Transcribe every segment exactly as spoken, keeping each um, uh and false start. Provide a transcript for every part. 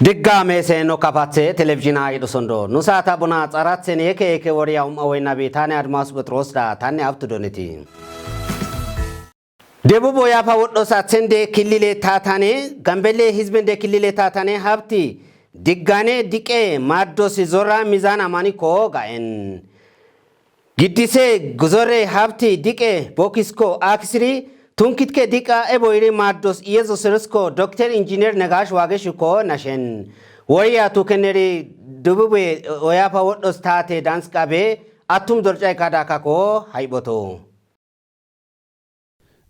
Diggame seno kapatse televizhiina yidu sondo. Nu saata buna tsaratsene ke ke wariya um awe nabi tane Admas Petros da tane abtu doniti. Debubo yapa woddo satsende kilile tatane, Gambelle hizbende kilile tatane habti diggane diqe maddosi zorra mizana maniko gaen. Giddise guzore habti diqe bokisko akisiri tunkitke diqa ebo iri maddos Yesus Risko Dokter Injiner Negash Wageshuko nashen. Wariya tukeneri dubube oyapa woddos tate danskabe attum dorcay kada kako hayboto.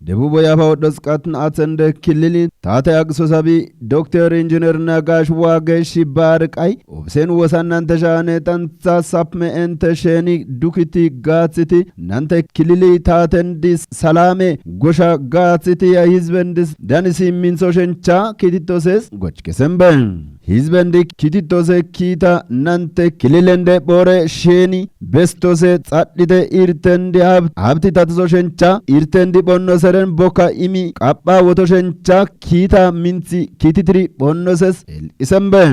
Debubo yapa woddos qatn atsende kilili tate agisosabi Dokter Injiner Negash Wageshi barqay obsen wosan nante shane tantsa sapme ente sheni dukiti gatsiti nante kilili taten dis salame gosha gatsiti ya hizbendis danisi minso shencha kititoses gochkesembe. Hizbendi kititose kita nante kililende bore sheni bestose tsadhite irtendi hab-, habti tatiso shencha irtendi bonno seren boka imi qapha woto shencha kita minthi kititiri bonnoses el isembe.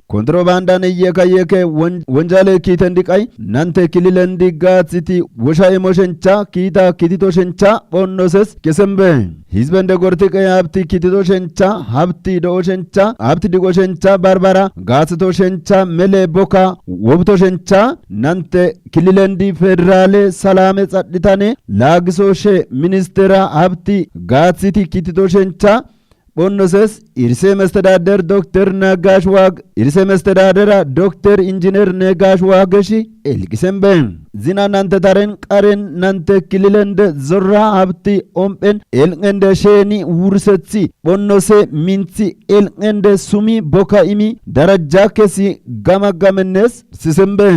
Kontrobandan yeka yeke won-, wonjale kitendi qay nante kililendi gatsiti wosha emo shencha kita kitito shencha bonnoses kesembe. Hizbende gortiqe habti kitito shencha, habti do'o shencha, habti diqo shencha, barbara, gatsito shencha, mele boka, wobto shencha, nante kililendi federale salame tsadhitane, laagiso she ministera habti gatsiti kitito shencha, bonnoses irse mestadader Dokter Negash Wag, irse mestadadera Dokter Injiner Negash Wageshi elqisembe. Zina nante taren qaren nante kililende zorra habti omphen elqende sheni wursethi bonnose minthi elqende sumi boka imi darajja kesi gama gamennes sisembe.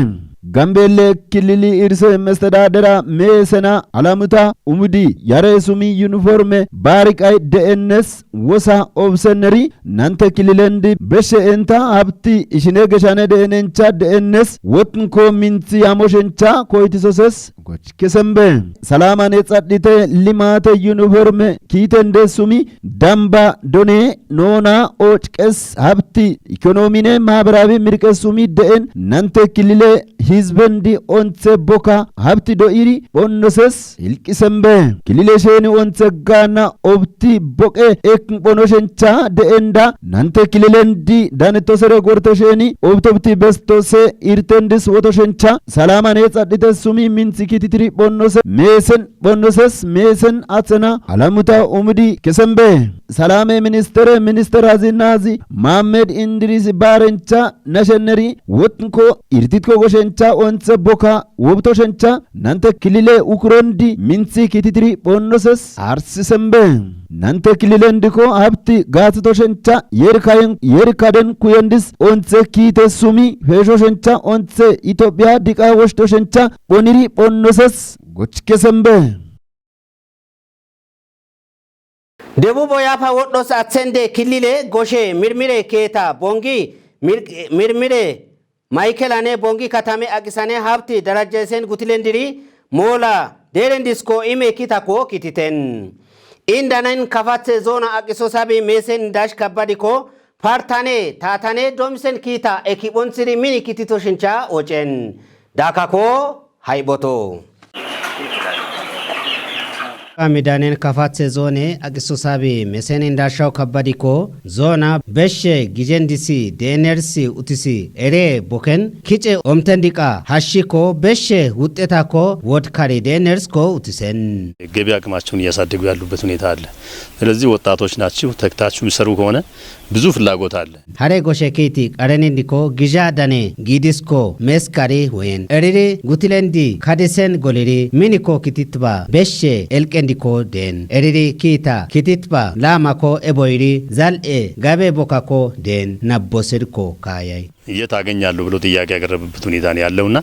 Gambelle kilili irse mestadadera meesena alamuta umudi yare sumi uniforme bariqay de'ennes wosa obseneri nante kililendi beshe enta habti ishine geshane de'enencha de'ennes wotnko minthi yamo shencha koytisoses goch kesembe. Salamane tsadhite limate uniforme kitende sumi damba done nona ochqes habti ekonomine maabarabi mirqes sumi de'en nante kilile hizbendi onthe boka habti do'iri bonnoses ilqisembe. Kilile sheni onthe gaana obti boqe ek bono shencha de'enda nante kililendi danetosere gorto sheni obtobti bestose irtendis woto shencha salamane tsadhite sumi minthi kititiri bonnose meesen bonnoses meesen atsena alamuta umudi kesembe. Salame ministere minister hazinazi Mamed Indiris barencha nasheneri wotnko irtitko goshencha onthe boka wobto shencha nante kilile ukurondi minthi kititiri bonnoses arsisembe. Nante kililendiko habti gatsito shencha yerkayen yerkaden kuyendis onthe kite sumi fesho shencha onthe Ethiopia diqa woshto shencha boniri bonnoses goch kesembe. Debubo yapa woddos atsende kilile goshe mirmire keta bongi mir-, mirmire maykelane bongi katame aqisane habti darajjesen gutilendiri mola derendisko ime kitako kititen. Indanen kafathe zona aqiso sabi mesen dash kabbadiko partane tatane domsen kita ekibonsiri mini kitito shincha ochen. Dakako hayboto. Amidanen kafathe zone aqiso sabi mesen indashaw kabbadiko zona beshe gijendisi denersi utisi ere boken kice omtendiqa hashiko beshe wutetako wodkari denersko utisen. ገቢ አቅማቸውን እያሳደጉ ያሉበት ሁኔታ አለ። ስለዚህ ወጣቶች ናችሁ፣ ተግታችሁ የሚሰሩ ከሆነ ብዙ ፍላጎት አለ። Hare goshe kiti qarenindiko gija dane gidisko meskari wen eriri gutilendi kadisen goliri miniko kititba beshe elqendiko den eriri kita kititba lamako eboiri zal'e gabe bokako den nabbosirko kayay. የት አገኛለሁ ብሎ ጥያቄ ያቀረበበት ሁኔታ ነው ያለውና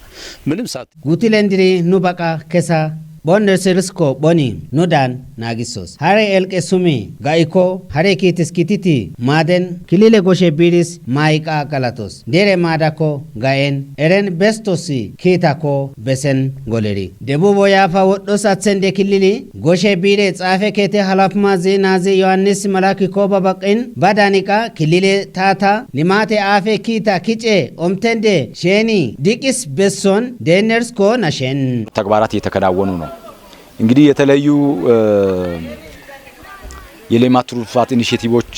ምንም ሳት Gutilendiri nu baqa kesa Bonner sirisko boni nudan naagisos. Hare elqe sumi ga'iko hare kiitis kititi maaden kilile goshe biiris maayiqa galatos. Dere maadako ga'en eren bestosi kiitako besen goleri. Debubo yaafa wodhos athende kilili goshe biire xaafe keete halafma zi naazi Yohannis Malaki ko babaqin badaniqa kilile taata limaate aafe kiita kice omtende sheeni diqis besson deenersko nashen. ተግባራት እየተከናወኑ ነው። እንግዲህ የተለዩ የሌማት ትሩፋት ኢኒሼቲቮች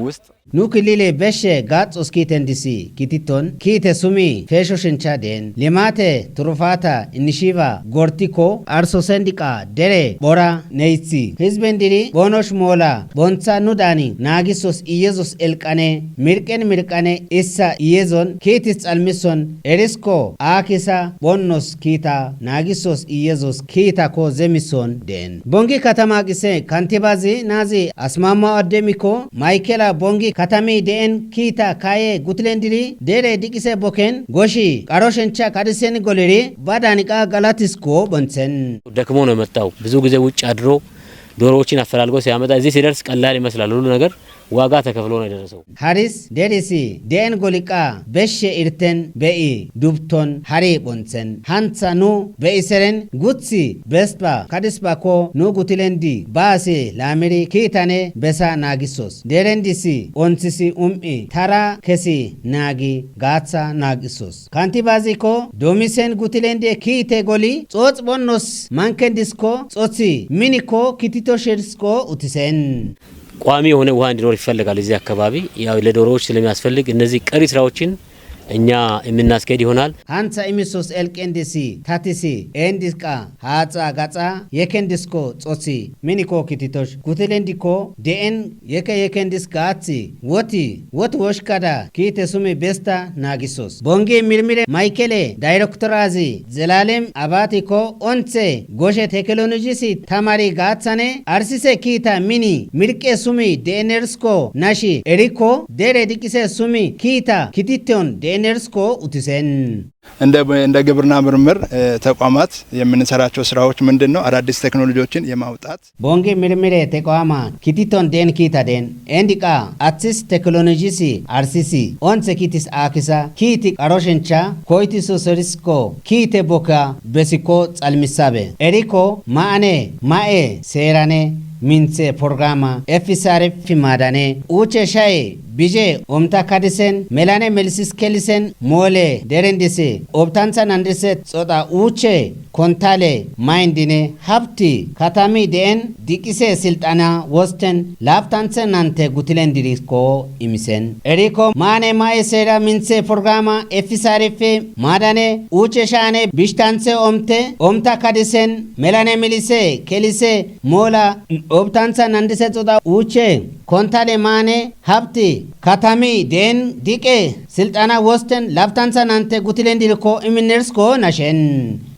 ውስጥ Nu kilile beshe gaaxos kiitendisi kititon kiite sumi feesho shencha deen limaate turufata inishiva gortiko arso sendiqa dere bora neythi hizben diri bonosh moola bontha nu daani naagisos iyesos elqane mirqen mirqane issa iyezon kiitis xalmison erisko aakisa bonnos kiita naagisos iyesos kiitako zemison deen. Bongi katama qise kantibazi naazi asmamma addemiko maykela bongi katami deen kiita kaye gutilendiri dere diqise boken goshi qaroshencha kadisen goleri badaniqa galatisko bonthen. ደክሞ ነው የመጣው። ብዙ ጊዜ ውጭ አድሮ ዶሮዎችን አፈላልጎ ሲያመጣ እዚህ ሲደርስ ቀላል ይመስላል ሁሉ ነገር። ዋጋ ተከፍሎ ነው የደረሰው። Haris derisi deen goliqa beshe irten be'i dubton hari bonthen hantha nu be'iseren guthi bespa kadisbako nu gutilendi baasi laamiri kiitane besa naagisos. Derendisi onthisi um'i tara kesi naagi gaatha naagisos. Kantibaziko doomisen gutilende kiite goli xoox bonnos mankendisko xothi miniko kitito sherisko utisen. ቋሚ የሆነ ውሃ እንዲኖር ይፈልጋል። እዚህ አካባቢ ያው ለዶሮዎች ስለሚያስፈልግ እነዚህ ቀሪ ስራዎችን እኛ የምናስኬድ ይሆናል። Hantha imisos elqendisi tatisi endiska haatha gaxa yekendisko xothi miniko kititosh gutilendiko deen yeke yekendis gaathi woti wot woshkada kiite sumi besta naagisos. Bongi mirmire maykele dayrektorazi zelalem abatiko onthe goshe teknolojisi tamari gaathane arsise kiita mini mirqe sumi deenersko nashi eriko dere diqise sumi kiita kititon deenersko utisen. እንደ እንደ ግብርና ምርምር ተቋማት የምንሰራቸው ስራዎች ምንድን ነው? አዳዲስ ቴክኖሎጂዎችን የማውጣት Bongi mirmire teqoama kititon deen kiita deen endiqa athis teknolojisi arsisi onthe kiitis aakisa kiiti qaroshencha koytiso serisko kiite boka besiko xalmisabe eriko ma'ane ma'e seerane minthe programa efisaref maadane uuche shaye bije omta kadisen melane melisis kelisen moole derendise obtantha nandise xoda uuche kontale mayndine habti katami deen diqise silxana wosten laftanthe nante gutilen dirisko imisen. Eriko mane maye seera minthe programa efisarife maadane uuche shaane bishtanthe omte omta kadisen melane milise kelise moola obtantha nandise xoda uuche kontale mane habti katami deen diqe silxana wosten laftantha nante gutilen diriko iminersko nashen.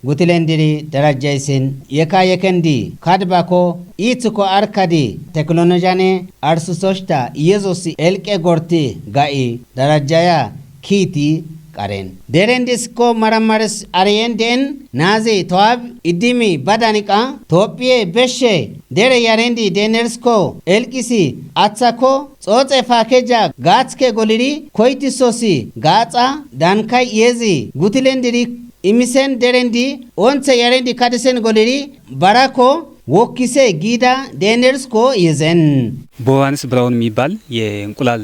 Gutilen diri darajjaysin yeka yekendi kadbako iithuko arkadi teknolojane arsusoshta yesus elqe gorti ga'i darajjaya kiiti qaren. Derendisko maramaris ariyen deen naazi toab iddimi badaniqa tophiye beshe dere yarendi deenersko elqisi aththako xooxe paakeja gaathtke goliri koytisosi gaaxa dankay yezi gutilen diri imisen derendi onthe yarendi kadisen goliri barako wokkise giida deenersko yezen. ቦባንስ ብራውን የሚባል የእንቁላል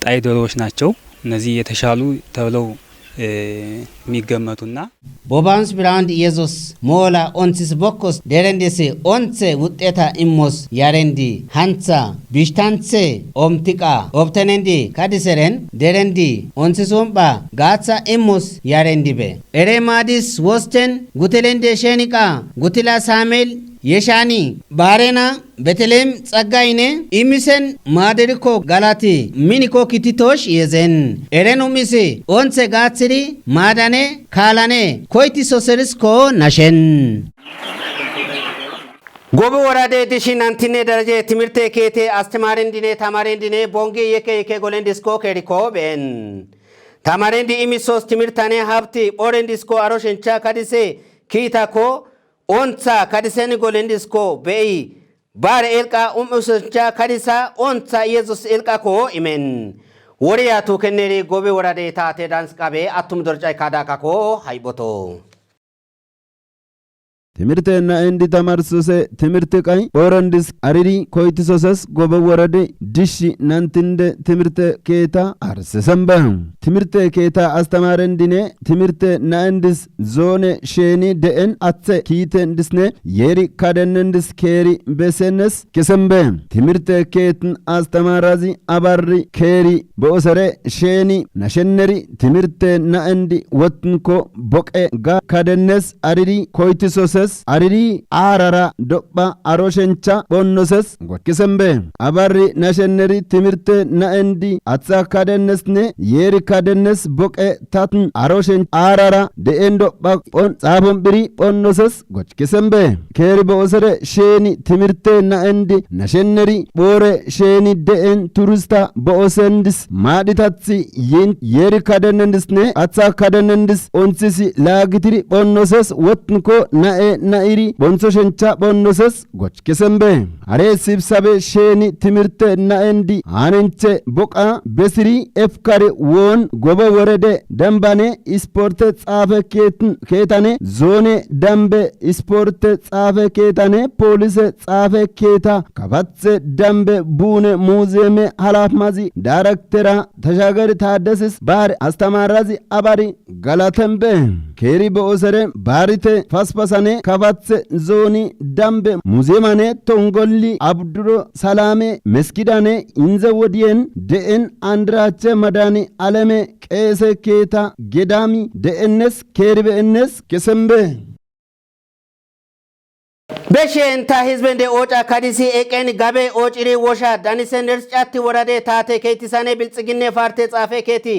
ጣይ ዶሮዎች ናቸው። እነዚህ የተሻሉ ተብለው የሚገመቱና Bobans Brand Yesus moola onthis bokkos derendisi onthe wuxxeta immos yarendi hantha bishtanthe omtiqa obtenendi kadiseren derendi onthisumpha gaaththa immos yarendibe. Ere maadis wosten gutelende sheniqa gutila saamel yeshani baarena Beteleem xaggayne imisen maaderikko galati minikko kititosh yezen. Eren um'isi onthe gaaththidi maadane kaalane koyti soserisko nashen. Gobe worade dishin antinne daraje timirte keete astimarendine tamarendine bongi yeke yeke golendisko keerikko been. Tamarendi imisos timirtane habti phorendisko aro shencha kadise kiitako ontha kadisen golindisko be'i. Bar elqa um'usoncha kadisa ontha Yesus elqako imen. Woriya tukenneri gobe worade taate dansqabe attum dorcay kadakako hayboto. Timirte na'endi tamarsose timirte qay phoorandis ariri koytisoses gobe worade dish nantinde timirte keeta arsesembe. Timirte keeta astamarendine timirte na'endis zoone sheeni de'en athe kiitendisne yeeri kadennendis keeri besennes kesembe. Timirte keetin astamarazi abarri keeri bo'osere sheeni nashenneri timirte na'endi wotnko boqe ga kadennes ariri koytisoses ariri aarara dopha aro shencha phonnoses gochkesembe. Abarri nashenneri timirte na'endi atha kadennesne yeeri kadennes boqe tatn aro shencha aarara de'en dopha phon xaafon phiri phonnoses gochkesembe. Keeri bo'osere sheeni timirte na'endi nashenneri phoore sheeni de'en turista bo'osendis maadhitathi yin yeeri kadennendisne atha kadennendis onthisi laagitiri phonnoses wotnko na'e na'iri phontho shencha phonnoses gochkesembe. Hare sibsabe sheeni timirte na'endi haanenche boqa besiri efkare woon gobe worede dambane isporte xaafe keetin keetane zoone dambe isporte xaafe keetane poolise xaafe keeta kafathe dambe buune muuzeeme halafmazi daraktera tashagari taaddesis baar astamarazi abari galatembe. Keeri bo'osere baarite faspasane kafathe zooni dambe muuzeemane tongolli abduro salame meskidane inze wodiyen de'en andirache madani aleme qeese keeta gedami de'ennes keeri be'ennes kesembe. Beshe enta hizbende ooca kadisi eqen gabe oociri wosha danise ners catti worade taate keytisane bilxiginne parte xaafe keeti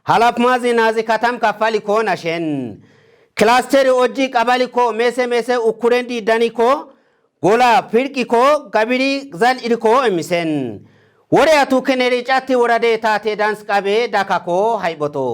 halafmazi naazi katam kafalikko nashen. Kilasteri ojji qabalikko mese mese ukkurendi danikko gola pirqikko gabiri zal irikko emisen. Wore atu keneri catti worade taate dans qabe dakakko hayboto.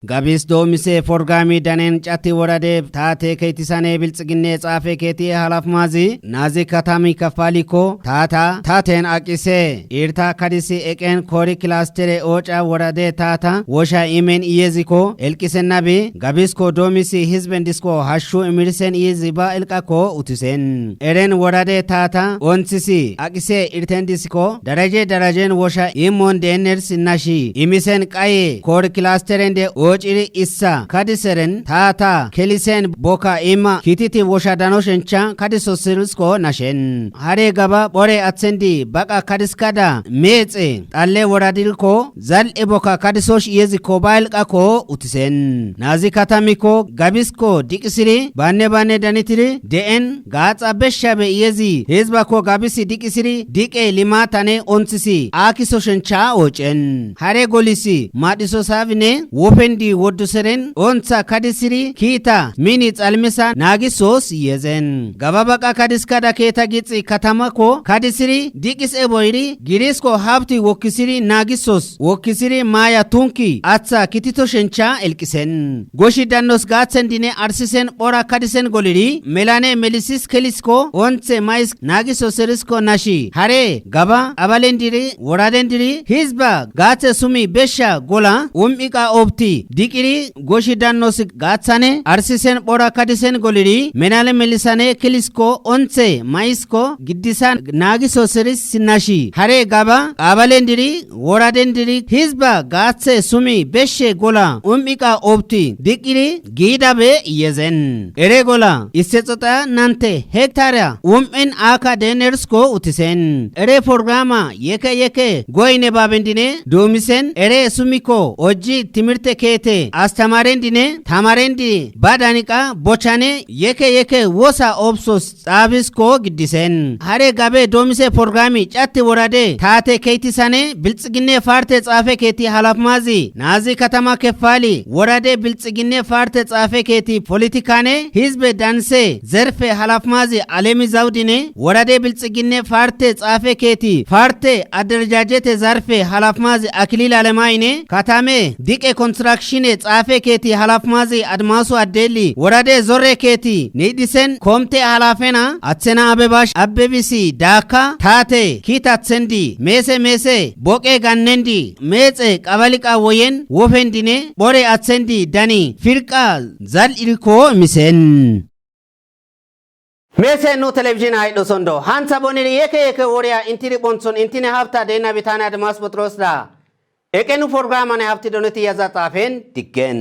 Gabis doomise forgami danen catti worade taate keytisane bilxiginne xaafe keeti halafmazi naazi katami kafalikko taata taten aqise irta kadisi eqen kori kilastere ooca worade taata wosha imen iyezikko elqisennabi gabisko doomisi hizben disko hashshu imirsen iyezi ba elqakko utisen. Eren worade taata onthisi aqise irten disko daraje darajen wosha immon deener sinnashi imisen qaye kor kilasterende oociri issa kadiseren taata kelisen boka imma kititi wosha dano shencha kadiso sirisko nashen. Hare gaba bore atsendi baqa kadiskada meexe xalle woradilko zal'e boka kadisosh iyezikko ba elqakko utisen. Naazi katamikko gabisko diqisiri banne banne danitiri de'en gaaxa beshabe iyezi hizbakko gabisi diqisiri diqe limatane onthisi aakiso shencha oocen. Hare golisi maadhiso saabine wofendi wodduseren ontha kadisiri kiita mini xalmisa naagisos yezen. Gaba baqa kadiskada keeta gixi katamakko kadisiri diqis eboyiri girisko habti wokkisiri naagisos wokkisiri maaya tunki atha kitito shencha elqisen. Goshi dannos gaathen dine arsisen phora kadisen goliri melane melisis kelisko onthe mais naagiso serisko nashi. Hare gaba qabalendiri woradendiri hizba gaathe sumi besha gola um'iqa obti diqiri goshi dannos gaathane arsisen phora kadisen goliri menale melisane kelisko onthe maisko giddisa naagiso seris nashi. Hare gaba qabalendiri woradendiri hizba gaathe sumi beshe gola um'iqa obti diqiri giidabe yezen. Ere gola issexoxa nante hektariya um'en aaka deenersko utisen. Ere programa yeke yeke goyne babendine doomisen ere sumikko ojji timirte keete astamarendine tamarendi ba daniqa bochane yeke yeke wosa obsos xaabisko giddisen. Hare gabe doomise porgami catti worade taate keytisane bilxiginne parte xaafe keeti halafmazi naazi katama kefali worade bilxiginne parte xaafe keeti politikane hizbe danse zerfe halafmazi alemi zawudine worade bilxiginne parte xaafe keeti parte aderjajete zarfe halafmazi akilil alemayne katame diqe konstrakshon shine xaafe keeti halafmazi Admasu Addeli, worade zorre keeti nidhisen komte halafena Atsena Abebash Abbebisi daakka taate kiitatsendi meese meese boqe gannendi meexe qabaliqa woyen wofendine bore atsendi dani firqa zal irko misen. Meese nu televizhin haydho sondo. Hantha boniri yeke yeke woriya intiri bonson intine hafta deena bitane Admas Putros da. Eke nu programane hafti doneti yaza xaafen diggen.